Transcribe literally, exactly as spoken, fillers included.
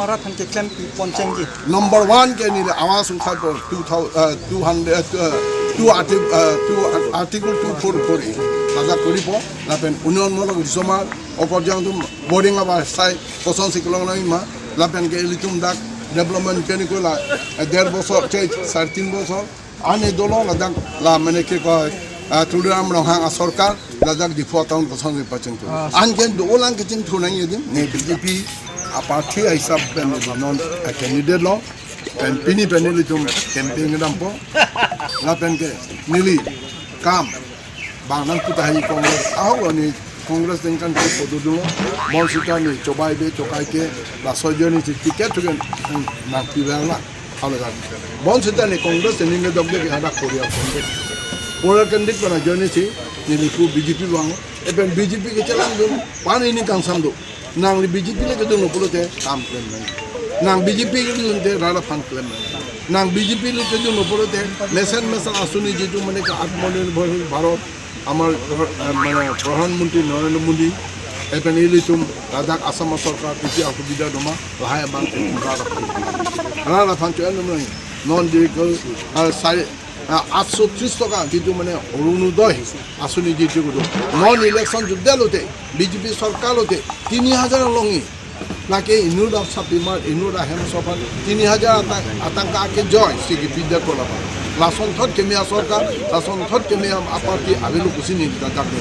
Arat aphan keklem pi pon chengji. Number one ke neli Awas Sungkhai por two thousand, uh, two hundred, uh, two arti-, uh, two ar-, article two four four A. Ladak koripo, lapen union mulok risomar, okorjang atum boring abar sai, kosonsi kelong nangji ma, lapen ke ilitum dak development pen ko la, eh, der bosor, che, sar tin bosor, ane dolo ladak la mane ke ko, ah, Tuliram Ronghang asorkar ladak Diphu town kosonsi pachingthur. Ah. Anke dolang kachingthur nangji adim, ne B J P aparty ahisap pen non, ah, candidate lo, pen pini pen nelitum campaign kedampo, lapen ke neli kam bang nangpu tahai Congress, ahok lo ne Congress ningkan ke podo dolo, bonsita ne chobai be chokai ke, laso ajoine si ticket thugen nangpi bang la. Halo kan. Bonsita ne Congress ne ningdok de ke hadak Korea Congress. Korea Congress pen ajoine si neli pu B J P bang. Epen B J P kechelang dun, pan ini kangsam do. Nangli B J P le kedun lo pulote kam klem nang. Nang B J P kedun te rat aphan klem nang. Nang B J P le kedun lo pulote mesen mesen asuni jitu mane ke Atmanirbhar Bharat, amar, eh, mane Pradhan Mantri Narendra Modi, epen ilitum ladak Assam sorkar kuti asubida doma, lahai abang rat aphan. Rat aphan cho-en doma. Non diri ko, eh, sai, ah, আটশো ত্রিশ টাকা, jitu mane Orunodoi asuni jitu kudu. Non election judde lote, B J P sorkar lote, tini hajar along-i. Lake inut asapimar, inut ahem aso aphan, tini hajar atang-, atangka ke joy, si kepidetpo lapen. Lasonthot keme asorkar, lasonthot keme aparty avelo pusi neli ta dak ne.